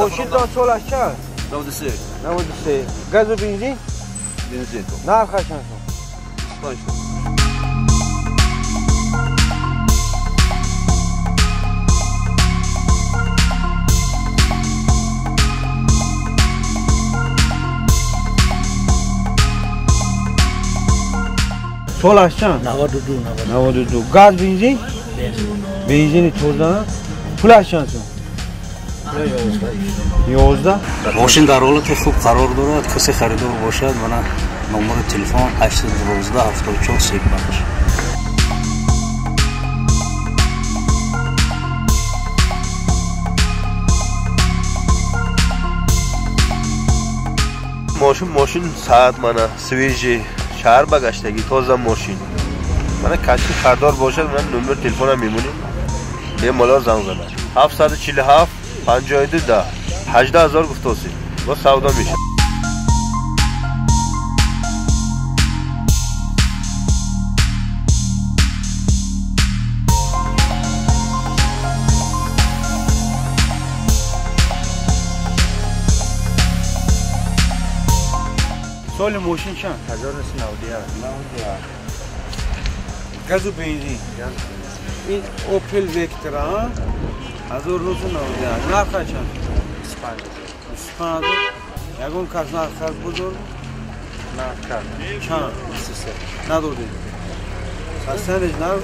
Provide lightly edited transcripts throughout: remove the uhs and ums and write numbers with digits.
Мошинтон солаш чанд? 93. 93. Газу бензин? Бензин. Нархаш чанд сом? 25 сом. Солаш чанд? 92. 92. Газ бензин? Бензин. Бензини тоза. Пулаш чанд сом? 11. Мошин дар ҳолати хуб қарор дорад. Касе харидор бошад, мана номери телефон 812 74 35. Мошин саат мана свежий шаҳр ба гаштагӣ тоза мошин. Мана каси хардор бошад, ман номер телефонам мемонем. Бемалол занг занад. 747 52 10 18000 гуфтосӣ. Бо савдо мешавад. Соли мошин чанд? 1991. 91. Газу бензин? Ин Opel Vectra 1991. Нархаш чанд? 25. 25. Ягон кас нарх кард бузург? Нарх кард. Чанд? 33. Надодед? Сасанеш нарх?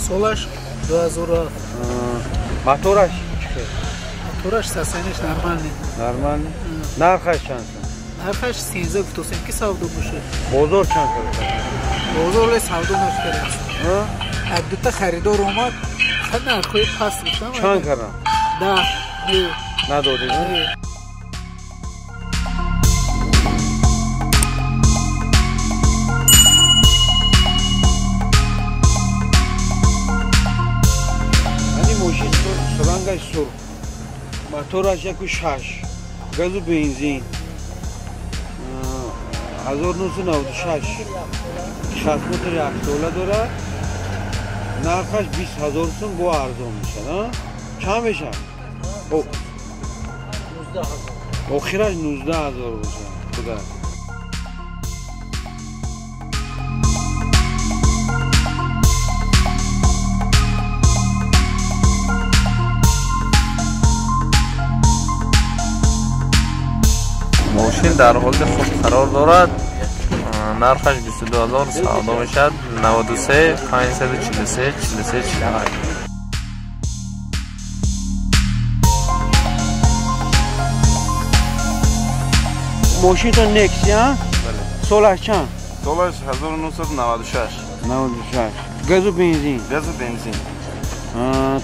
Солаш 2007. Мотораш чӣ хел? Мотораш сасанеш нормальный. Нормальный? Нархаш чанд сом? Нархаш 13 гуфтосем ки савдо бошад. Бозор чанд кард? Бозор ле савдо нашкард. Як дута харидор омад, нархҳои паст гуфтам. Чанд кардам? 10, 9. Надодед? Мошин рангаш сурх, мотораш 1.6, газу бензин, 1996, 60 мотор яксола дорад, нархаш 20 000 сум, бо арзон мешавад. Чанд мешавад? Охираш 19 000 бошад. Худа. Мошин дар ҳолати хуб қарор дорад. Нархаш 22000 савдо мешавад. 93 543 43 48. Мошинтон Nexia? Бале. Солаш чанд? Солаш 1996. 96. Газу бензин? Газу бензин.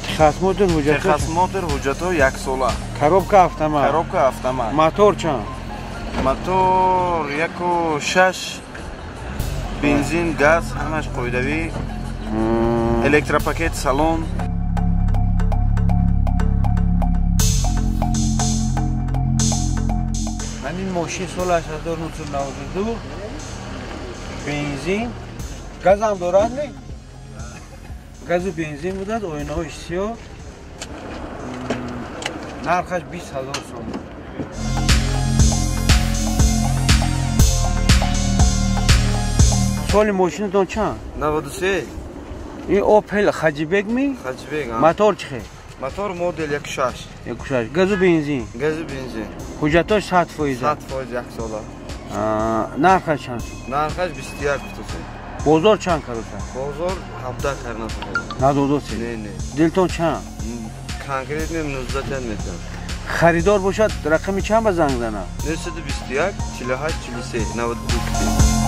Техосмотр ҳуҷҷатҳо? Техосмотр ҳуҷҷатҳо яксола. Коробка автомат? Коробка автомат. Мотор чанд? Мотор 1.6, бензин, газ, ҳамаш қоидавӣ. Электропакет салон. Ҳамин мошин солаш 1992, бензин, газам дорад не? Газу бензин будад, оинаҳои сиёҳ, нархаш 20 000 сом. Соли мошинатон чанд? 93. Ин Opel Хаҷибек ми? Хаҷибек. Мотор чӣ хел? Мотор модел 1.6. 1.6. Газу бензин? Газу бензин. Ҳуҷҷатҳош 100%? 100% яксола. Нархаш чанд сом? Нархаш 21 гуфтосем. Бозор чанд карота? Бозор 17 карна. Надодосед? Не, не. Дилтон чанд? Конкретно 19 чанд метавон. Харидор бошад, рақами чанд ба занг занад? 921 48 43 92.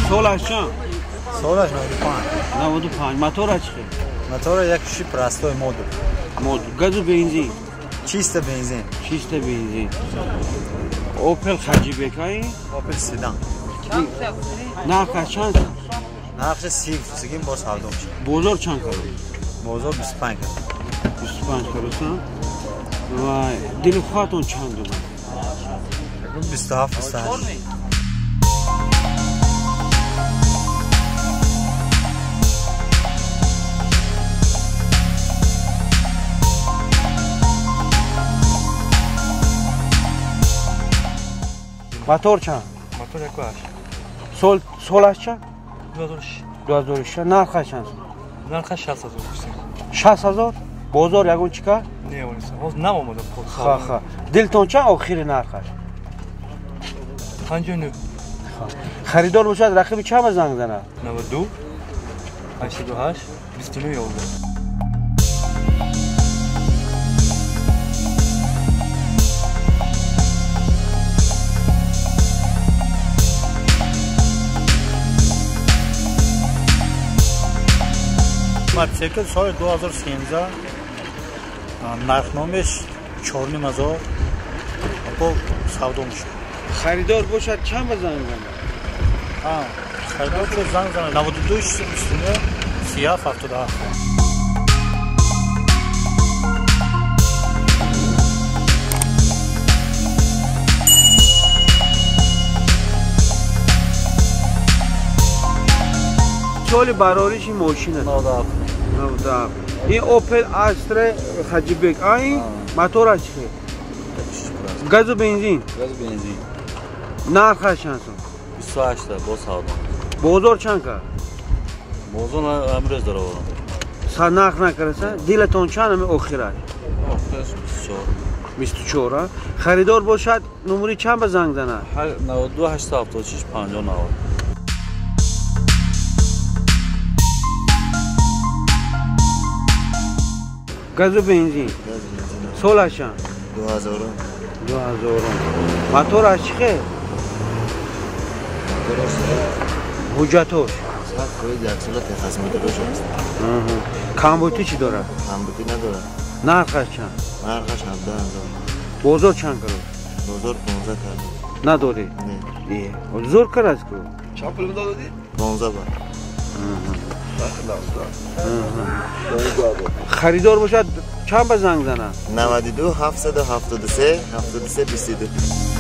Солаш чанд? Солаш 95. 95. Мотораш чӣ хел? Мотора 1.6 простой модуль. Модуль. Газу бензин? Чисто бензин. Чисто бензин. Opel Хаҷибек ай? Opel седан. Нархаш чанд? Нархаш 30 гуфтагим, бо савдо мешавад. Бозор чанд кард? Бозор 25 кард. 25 кард. Вай, дилхоҳатон чанд омад? 27 28. Мотор чанд? Мотор 1.8. Солаш чанд? 2006. 2006. Нархаш чанд? Нархаш 60 000. 60 000? Бозор ягон чӣ кард? Не, ҳоз наомада. Ха, ха. Дилтон чанд охири нархаш? 59. Харидор бошад рақами чанд занг занад? 92 88 29 11. Мотоцикл соли 2013 нархномеш 4500 бо савдо мешуд. Харидор бошад чанд ба занг занад? Харидор бошад занг занад 92 629 37 77. Соли барориши мошина 97. 97. Ин Opel Astra Хаҷибек. Ин мотораш чӣ? Газу бензин. Газу бензин. Нархаш чанд сом? 28 та бо савдо. Бозор чанд кард? Бозор амрӯз даровардам. Са нарх накарда? Дилатон чанд ами охираш? Охираш 24. 24, а? Харидор бошад номери чанд ба занг занад? 92 876 50 90. Газу бензин. Солаш чанд? 2000. 2000. Мотораш чӣ хел? Мотораш ҳуҷҷатош? 100% як сола техосмотрош аст. Камбутӣ чӣ дорад? Камбутӣ надорад. Нархаш чанд? Нархаш 17000. Бозор чанд кард? Бозор 15 кард. Надодӣ? Не. Зур кард аст ку? Чанд пул додӣ? 15 бар. Харидор бошад чанд ба занг занад? 92 773 73 22.